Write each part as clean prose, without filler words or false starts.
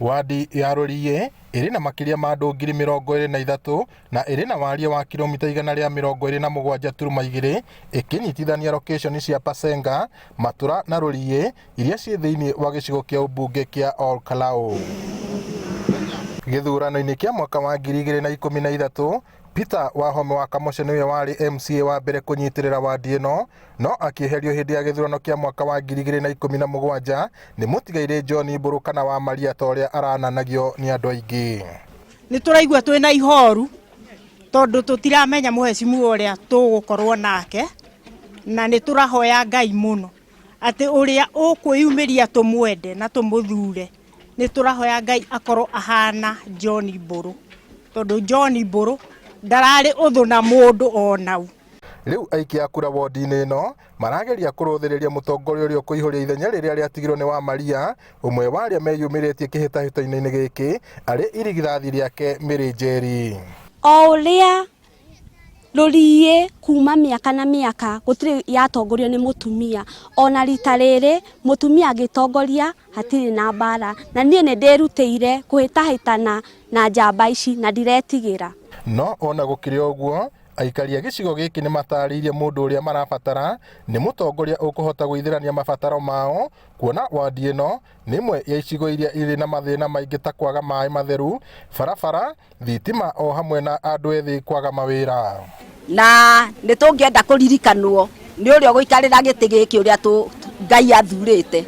Wadi ya Rũriĩ ĩrĩ na makĩria ma andũ 23,000 na ĩrĩ na wariĩ wa kilomita 127.2, ĩkĩnyitithania lokeshoni cia Pasenga, Matura na Rũriĩ iria ciĩ thĩinĩ wa gĩcigo kĩa ũmbunge kĩa Ol Kalou. Gĩthurano-inĩ kĩa mwaka wa 2013, Peter Wahome wa Kamoche nĩwe warĩ MCA wa mbere kũnyitĩrĩra wadi ĩno, no akĩeherio hĩndĩ ya gĩthurano kĩa mwaka wa 2017 nĩ mũtigairĩ John Mbũrũ kana wa Maria ta ũrĩa arananagio nĩ andũ aingĩ. Nĩ tũraigua twĩna ihoru tondũ tũtiramenya mũhecimu ũrĩa tũgũkorwo nake, na nĩ tũrahoya Ngai mũno atĩ ũrĩa ũkwĩyumĩria tũmwende na tũmũthure, nĩ tũrahoya Ngai akorwo ahana John Mbũrũ, tondũ John Mbũrũ ndararĩ ũthũ na mũndũ onau. Rĩu aikia a kura wondi-inĩ ĩno marageria kũrũthĩrĩria mũtongoria ũrĩa ũkũihũria ithenya rĩrĩa rĩatigirwo nĩ Wamaria, ũmwe wa arĩa meyumĩrĩtie kĩhĩtahĩtano-inĩ gĩkĩ arĩ irigithathi rĩake Mary Njeri. O ũrĩa Rũriĩ kuma mĩaka na mĩaka gũtirĩ yatongorio nĩ mũtumia, ona rita rĩrĩ mũtumia agĩtongoria hatirĩ na mbara, na niĩ nĩ ndĩrutĩire kũhĩtahĩtana na njamba ici na ndiretigĩra. No ona gũkĩrĩ ũguo, aikari a gĩcigo gĩkĩ nĩ matarĩirie mũndũ ũrĩa marabatara nĩ mũtongoria ũkũhota gũithĩrania mabataro mao, kuona wandi ĩno nĩ ĩmwe ya icigo iria irĩ na mathĩna maingĩ ta kwaga maĩ matheru, barabara, thitima o hamwe na andũ ethĩ kwaga mawĩra. Na nĩ tũngĩenda kũririkanwo nĩ ũrĩa ũgũikarĩra gĩtĩ gĩkĩ ũrĩa Ngai athurĩte,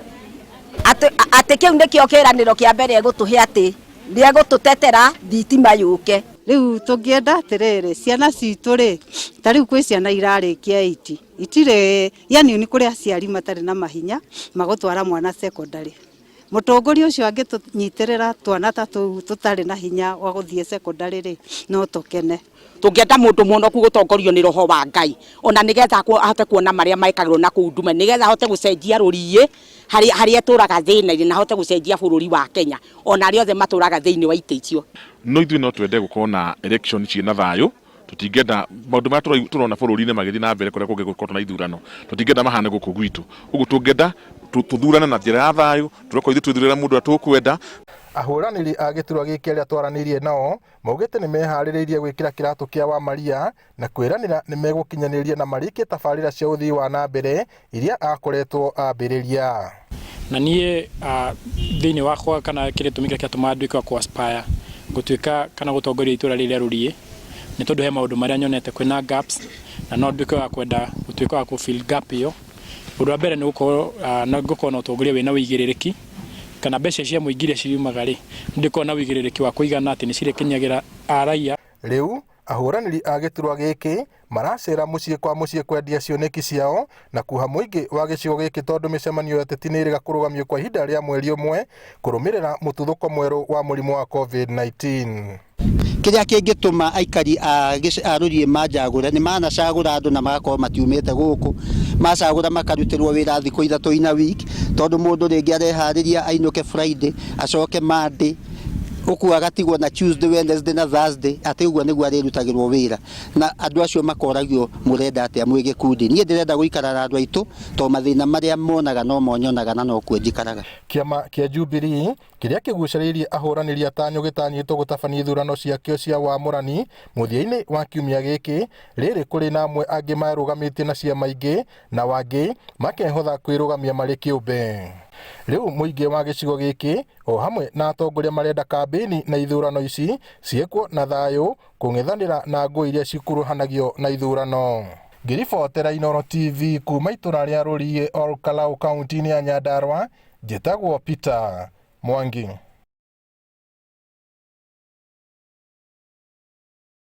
atĩ kĩu nĩkĩo kĩĩranĩro kĩa mbere egũtũhe atĩ nĩ egũtũtetera thitima yũke. Rĩu tũngĩenda atĩrĩrĩ, ciana citũ rĩ, ta rĩu kwĩ ciana irarĩkia eight, itirĩ, yani nĩ kũrĩ aciari matarĩ na mahinya magũtwara mwana secondary. Mũtongoria ũcio angĩtũnyitĩrĩra twana ta tũu tũtarĩ na hinya wa gũthiĩ secondary rĩ, no tũkene. Tũngĩenda mũndũ mũnoku gũtongorio nĩ roho wa Ngai, ona nĩgetha ahote kuona marĩa mekagĩrwo na kũu nduma, nĩgetha ahote gũcenjia rũriĩ harĩa ĩtũraga thĩna-inĩ, na ahote gũcenjia bũrũri wa Kenya, ona arĩa othe matũraga thĩinĩ wa itĩ icio. No ithuĩ no twende gũkorwo na election ciĩna thayũ, tũtingĩenda maũndũ marĩa tũrona bũrũri-inĩ magĩthiĩ na mbere kũrĩa kũngĩ gũkorwo na ithurano, tũtingĩenda mahane gũkũ gwitũ. Ũguo tũngĩenda tũthurane na njĩra ya thayũ, tũrekorwo ithuĩ twĩthurĩra mũndũ ũrĩa tũkwenda. Ahũranĩri a gĩturwa gĩkĩ arĩa twaranĩirie nao maugĩte nĩmeharĩrĩirie gwĩkĩra kĩratũ kĩa Wamaria na kwĩranĩra nĩmegũkinyanĩria na marĩkie tabarĩra cia ũthii wa na mbere iria akoretwo ambĩrĩria. Na niĩ thĩinĩ wakwa kana kĩrĩa gĩtũmi kĩrĩa kĩratũma nduĩke wa kũ aspire gũtuĩka kana gũtongoria itũra rĩrĩ rĩa Rũriĩ nĩ tondũ he maũndũ marĩa nyonete kwĩna gaps na no nduĩke wa kwenda gũtuĩka wa kũ fill gap ĩyo. Ũndũ wa mbere nĩ gũkorwo nĩ ngũkorwo na ũtongoria wĩna ũigĩrĩrĩki kana mbeca cia mũingĩ iria ciumaga rĩ, nĩ ndĩkoragwo na ũigĩrĩrĩki wa kũigana atĩ nĩ cirĩkinyagĩra raia. Rĩu ahũranĩri a gĩturwa gĩkĩ maracera mũciĩ kwa mũciĩ kwendia cioneki ciao na kuha mũingĩ wa gĩcigo gĩkĩ tondũ mĩcemanio ya ũteti nĩ ĩrĩga kũrũgamio kwa ihinda rĩa mweri ũmwe kũrũmĩrĩra mũtuthũko mwerũ wa mũrimũ wa Covid-19. Kĩrĩa kĩngĩtũma aikari a Rũriĩ manjagũre, nĩ manacagũra andũ na magakorwo matiumĩte gũkũ, macagũra makarutĩrwo wĩra thikũ ithatũ in a week, tondũ mũndũ rĩngĩ areharĩria ainũke Friday, acoke Monday, ũguo agatigwo na Tuesday, Wednesday na Thursday, atĩ ũguo nĩguo arĩrutagĩrwo wĩra. Na andũ acio makoragio mũrenda atĩa mwĩ gĩkundi. Niĩ ndĩrenda gũikara na andũ aitũ, tondũ mathĩna marĩa monaga no mo nyonaga na nokuo njikaraga. Kĩama kĩa Jubilee kĩrĩa kĩgucĩrĩirie ahũranĩri atano gĩtanyĩtwo gũtabania ithurano ciakĩo cia wamũrani mũthia-inĩ wa kiumia gĩkĩ, rĩrĩ kũrĩ na amwe angĩ merũgamĩtie na ciama ingĩ nao angĩ makehotha kwĩrũgamia marĩ kĩũmbe. Rĩu mũingĩ wa gĩcigo gĩkĩ o hamwe na atongoria marenda kambĩini na ithurano ici ciĩkwo na thayũ kũng'ethanĩra na ngũĩ iria cikuruhanagio na ithurano. Ngĩribotera Inooro TV kuma itũra rĩa Rũriĩ Ol Kalou kaunti-inĩ ya Nyandarua, Njĩtagwo Peter Mwangi.